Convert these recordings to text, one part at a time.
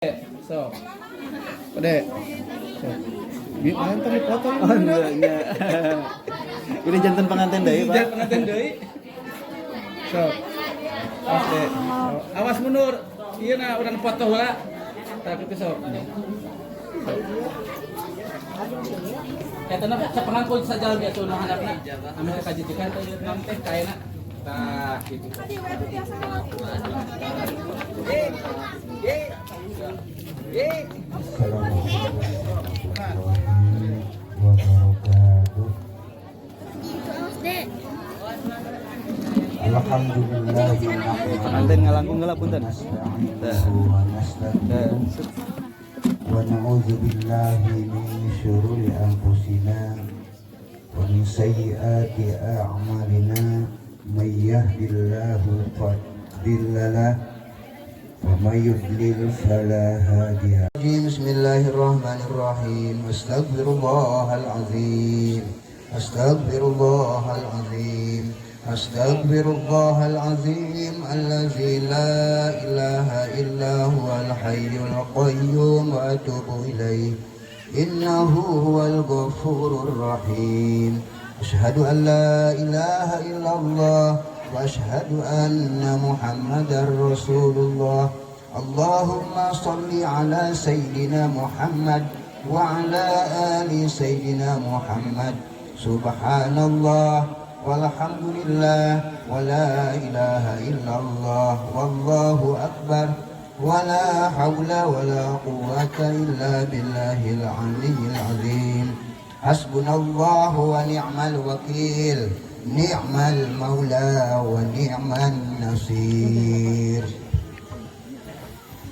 Sok. Ade. Sok. Bi pengantin dipoto. Oh, enggak. Ini janten pengantin deui, Pak. Janten pengantin deui. Sok. Awas deh. Awas mundur. Iya nah urang foto heula. Tah kitu sok. Sok. Eta na sapengan ku sajalmi atuh nu handapna. Ame kajijikan teh ieu naon teh kaena. Tah kitu. Assalamualaikum warahmatullahi wabarakatuh. Alhamdulillah. Pengantin ngalangkung heula, punten. Wa nastaghfiruh wa na'udzu billahi min syururi anfusina wa min sayyiati a'malina, may yahdihillahu fala mudilla lahu wa may yudlil fala hadiya. Bismillahirrahmanirrahim. Astaghfirullahal azim. Astaghfirullahal azim. Astaghfirullahal azim allazi la ilaha illa huwal hayyul qayyum wa atubu ilaih. Innahu huwal ghafurur rahim. Ashhadu an la ilaha illallah wa ashhadu anna Muhammadar Rasulullah. Allahumma salli ala Sayyidina Muhammad wa ala ali Sayyidina Muhammad. Subhanallah walhamdulillah wa la ilaha illallah wallahu akbar wa la hawla wa la quwwata illa billahil aliyyil azim. Hasbunallahu wa ni'mal wakil. Ni'mal maula wa ni'man nasir.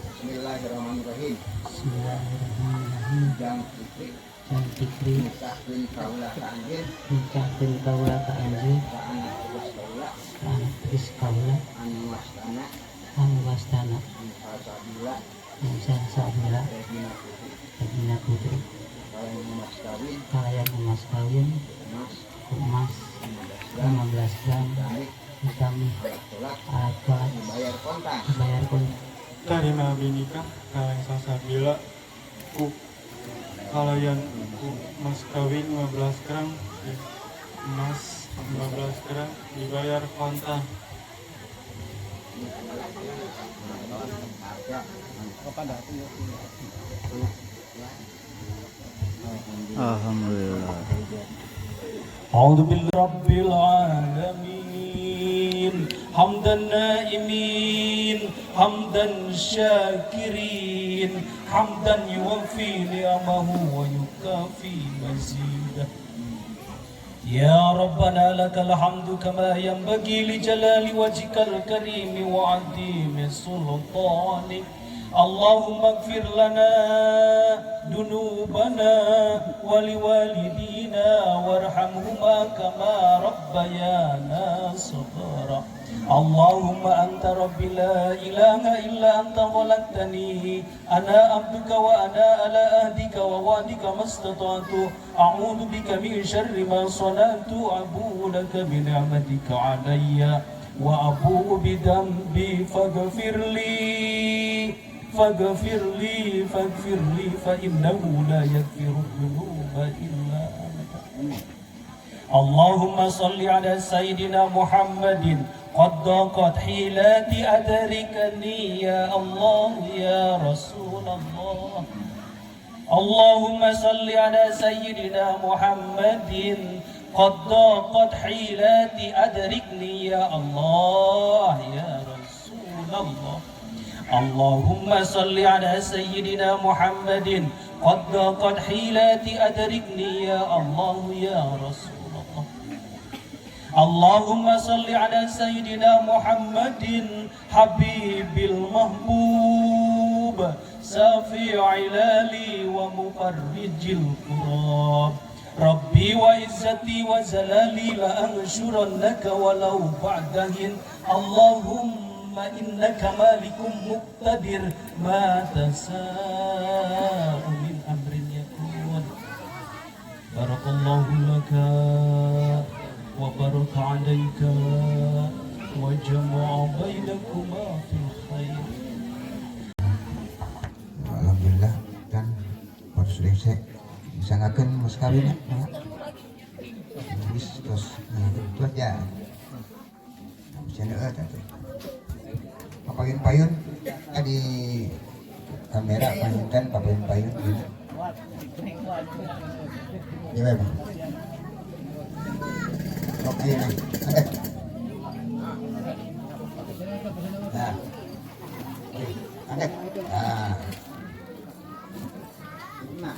Bismillahirrahmanirrahim. Bismillahirrahmanirrahim. Jang Fikri. Jang Fikri. Nikahkeun kaula ka anjeun. Nikahkeun kaula ka anjeun. Ka anak tegas kaula. Ka anak tegas kaula. Anu wastana. Anu wastana. Anu Salsabila. Anu Salsabila. Regina Putri. Regina Putri. Kalayan mas kawin. Kalayan emas kawin. Emas. Emas. 15 gram. 15 gram. Utami. Utami. Alat tolak. Alat tolak. Bayar kontan. Bayar kontan. Tarima abdi nikah kalayan Salsabila ku kalayan ku mas kawin 15 gram emas 15 gram dibayar kontan. Alhamdulillah. أعوذ بالله رب العالمين حمدا نائمين حمدا شاكرين حمدا يوفي نعمه ويكافي مزيده. يا ربنا لك الحمد كما ينبغي لجلال وجهك الكريم وعظيم سلطانك. اللهم اغفر لنا ذنوبنا ولوالدينا وارحمهما كما ربيانا صغارا. اللهم أنت ربي لا إله إلا أنت، خلقتني أنا عبدك وأنا على عهدك ووعدك ما استطعت. أعوذ بك من شر ما صنعت، أبوء لك بنعمتك علي وأبوء بذنبي، فاغفر لي فاغفر لي فاغفر لي، فإنه لا يغفر الذنوب إلا أنت. اللهم صل على سيدنا محمد. قد ضاقت حيلتي أدركني يا الله يا رسول الله. اللهم صل على سيدنا محمد. قد ضاقت حيلتي أدركني يا الله يا رسول الله. اللهم صل على سيدنا محمد. قد ضاقت حيلتي أدركني يا الله يا رسول الله. اللهم صل على سيدنا محمد حبيب المحبوب سافي علالي ومفرج الكراب. ربي وعزتي وجلالي لأنشرنك ولو بعدهن. اللهم إنك مالك مقتدر، ما تشاء من أمر يكون. بارك الله لك وبارك عليك وجمع بينكما في الخير. Tos rese disanggakeun mas kawin ya. Geus tos tos ya. Bisa teh. Papayun-payun di kamera panginten papayun-payun gitu. Ya memang. Oke nih. Ada. Nah. Oke, angkat. Nah.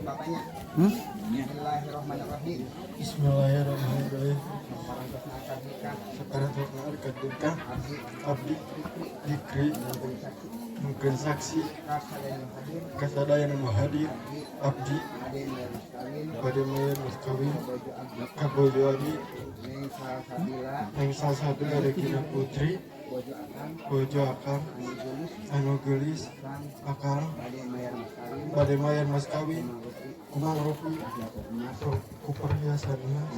Bapaknya. Hmm? Bismillahirrahmanirrahim. Bismillahirrahmanirrahim. Sekarang akad nikah abdi dikri mungkin saksi kasadaya nu hadir abdi bade mayar mas kawin ka bojo abdi Neng Salsabila Regina Putri, bojo akang anu geulis akang bade mayar mas kawin ku Mang Rofi ku perhiasan emas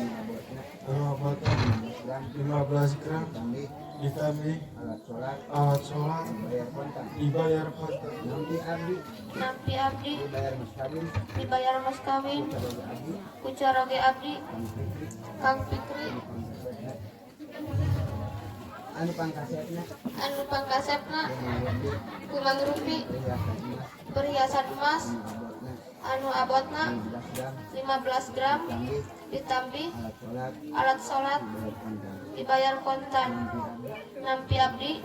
anu abotna 15 gram ditambih alat sholat dibayar kontan. Nampi abdi dibayar mas kawin ku caroge abdi Kang Fikri Anu pangkasepna anu pangkasepna ku Mang Rupi perhiasan emas anu abotna 15 gram ditambih alat sholat dibayar kontan. Nampi abdi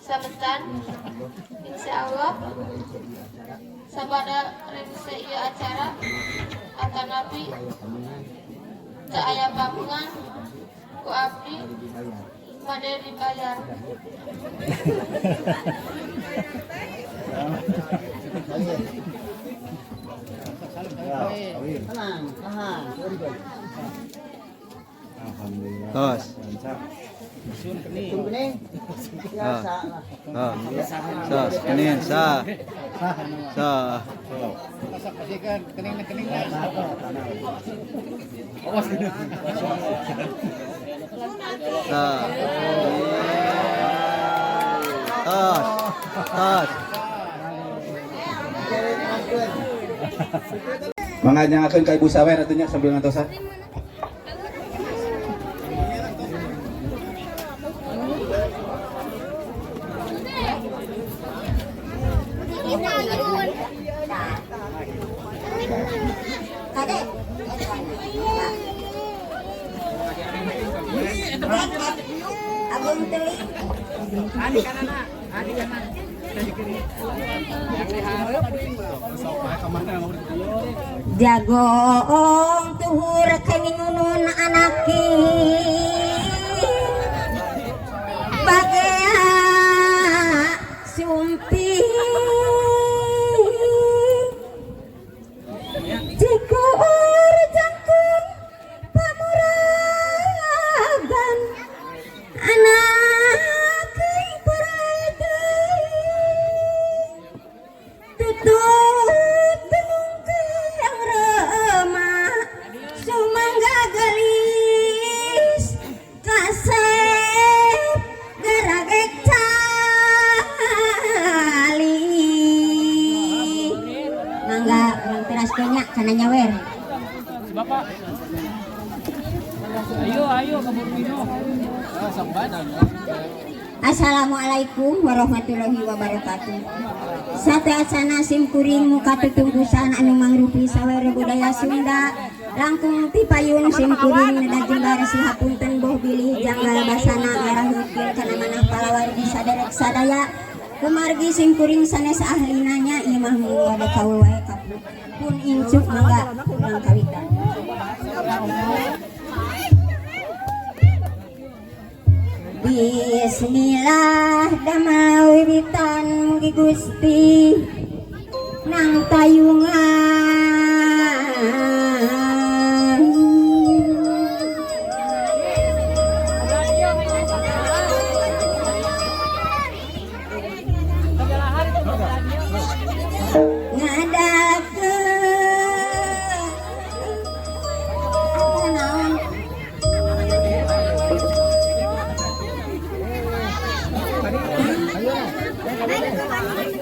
sabetan insya Allah sabada rengse ieu acara atanapi teu aya pamungan ku abdi bade dibayar. Tenang, tahan. Alhamdulillah. Tos. Kuning. Biasa lah. Tos, kenin sah. Sah. Sah. Tos. Tos. Mangga ka Ibu Sawer atuh nya sambil ngantosan. Jagong tuhur kenging nunun anaki bagea sumpi jikuur jangkung pamuragan anak perai tutut tenung remah sumangga gelis kasep geragek cali mangga urang teras nya kana nyawer. Bapak ayo ayo kebun minum. Assalamualaikum warahmatullahi wabarakatuh. Sateuacanna sim kuring muka tutungkusan anu mangrupi sawer budaya Sunda langkung ti payun sim kuring neda jembar sihapunten boh bilih janggal basana ngarahukil kana manah palawargi saderek sadaya kumargi sim kuring sanes ahlina nya ieu mah mung wae kaul wae pun incuk mangga urang kawitan. Bismillah damel wiwitan mugi Gusti nang tayungan. Ngadakeun apa naon?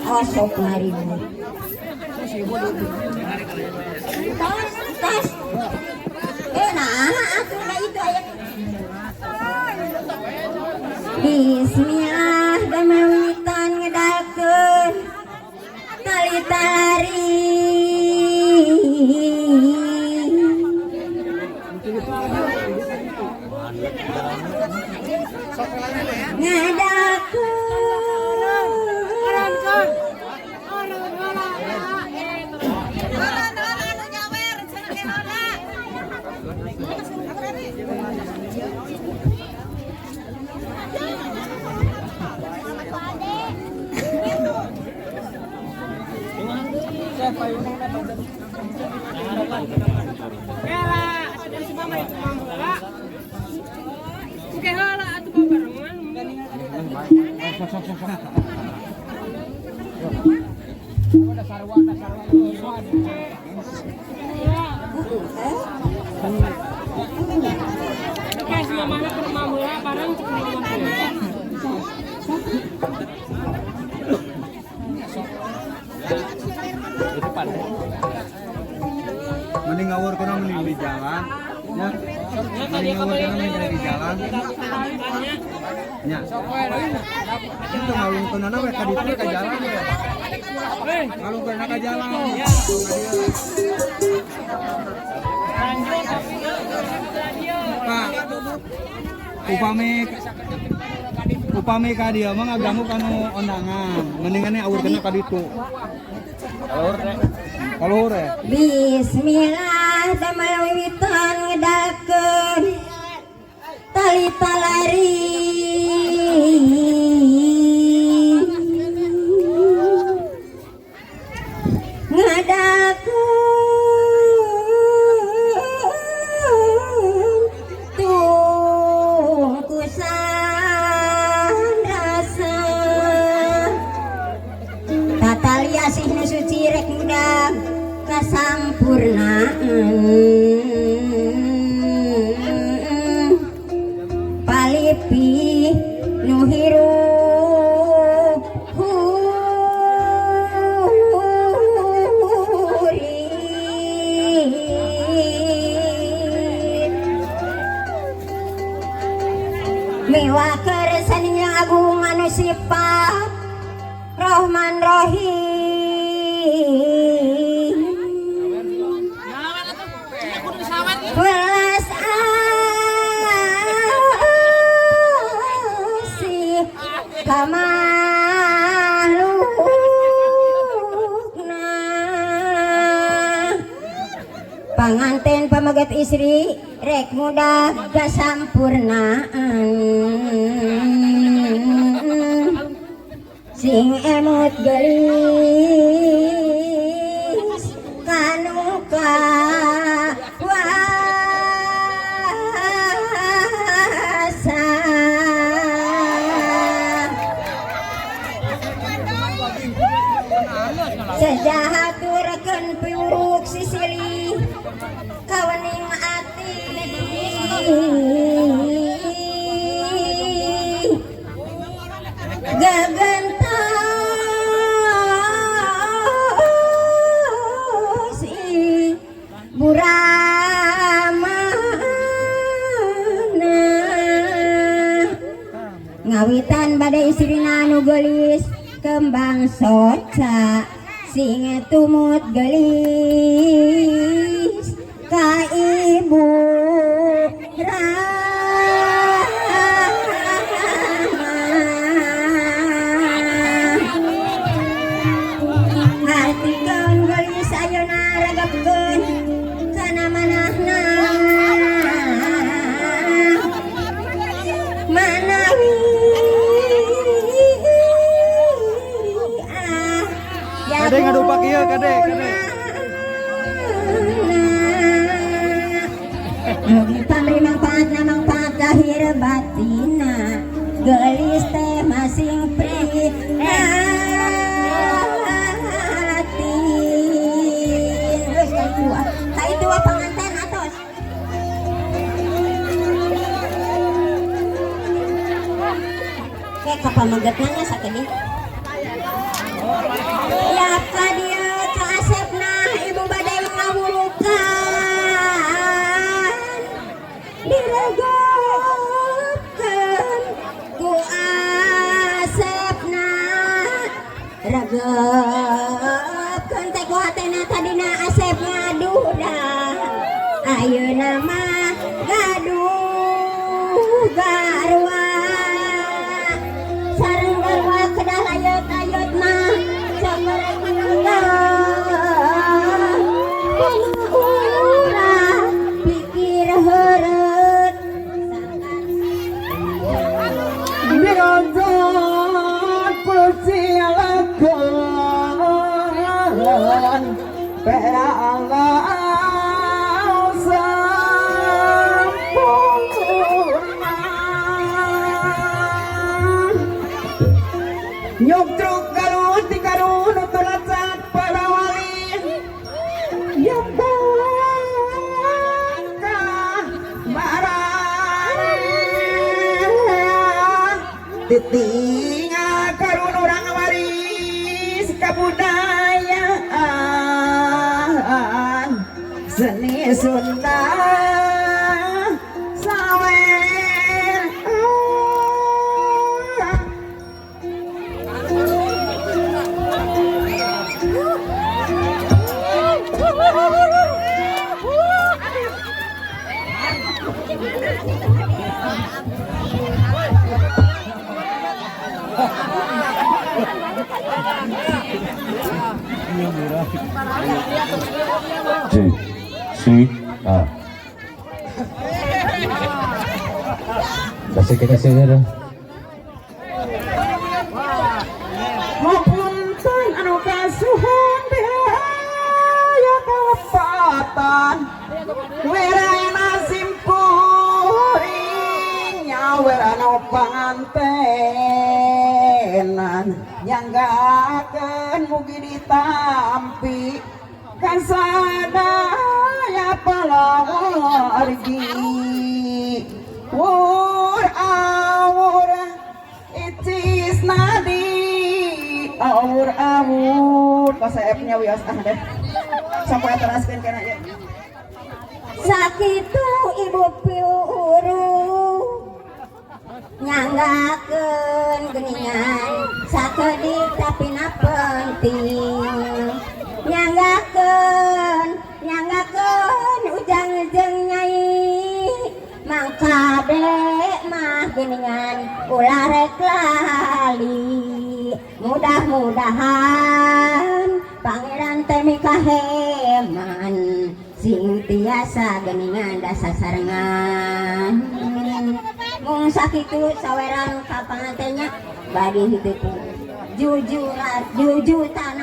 Osok ngaribut. Tos, tos. Eh, nah, atuh da itu aya. Bismillah damawitan ngedalkeun tali talari. Mending ngawur kuna mending di jalan. Ya. Mending ngawur kuna mending di jalan. Ya. Itu ngalungkeunana we ka ditu ka jalan we. Ngalungkeunana ka jalan. Pak. Upami ka dieu mah ngaganggu kanu ondangan. Mendingan awurkeunna ka ditu. Kaluhur ya. Bismillah damawitan ngedalkeun tali talari. Ngedalkeun tungkusan rasa. Tatali asih nu suci rek mudah kasampurnaan. Palipi nu hirup hurit. Miwa kersaning yang agung anu sifat Rahman Rahim. Welas asih ka mahlukna. Panganten pamegat istri rek mudah kasampurnaan. Sing emut gelis kanu kawasa. Sejahaturakeun piuruk sisili kawening ati. Gagentos buramana. Ngawitan badai istrina anu geulis kembang soca sing tumut geulis ka ibu Rama. Hartikeun geulis ayeuna regepkeun kana manahna. Manawi ah Kade ngadupak ieu kade kade. Mugi pamri mangfaatna mangfaat lahir batina. Geulis teh masing prihatin. Geus ka itu panganten atos. Kayak ka pamegetna nya sakedik. Ya ka dieu ka Asepna ibu bade ngawurukan diregepkeun ku Asepna, regepkeun teh ku hatena. Tadina Asep ngaduda, ayeuna mah gaduh garwa, sareng garwa kedah layut-layut mah samerek manunggal kumaha urang pikir heureut. Dironjot kucilakan pera Allah sempurna, nyuktruk Garut di Garut tulacak para wali yang bangka barang titinga karun urang waris kabudayaan seni Sunda sawer. C C A. Kasih kasih dah. Mapunten anu kasuhun biaya kalepatan werana simkuring nyawerana pangantenan nyanggakeun mugi ditampi kasadaya palawargi. Wur awur icis nadi awur awur kasepnya wios ah deh sampai teraskeun kana ya. Sakitu ibu piuru nyanggakeun geuningan sakedik tapi na penting, nyanggakeun nyanggakeun ujang jeung nyai mangkade mah geuningan ulah rek lali. Mudah-mudahan pangeran teh mikaheman sing tiasa geuningan dasasarengan. Mung sakitu saweran ka pangantenya bade henteu jujuran jujutan.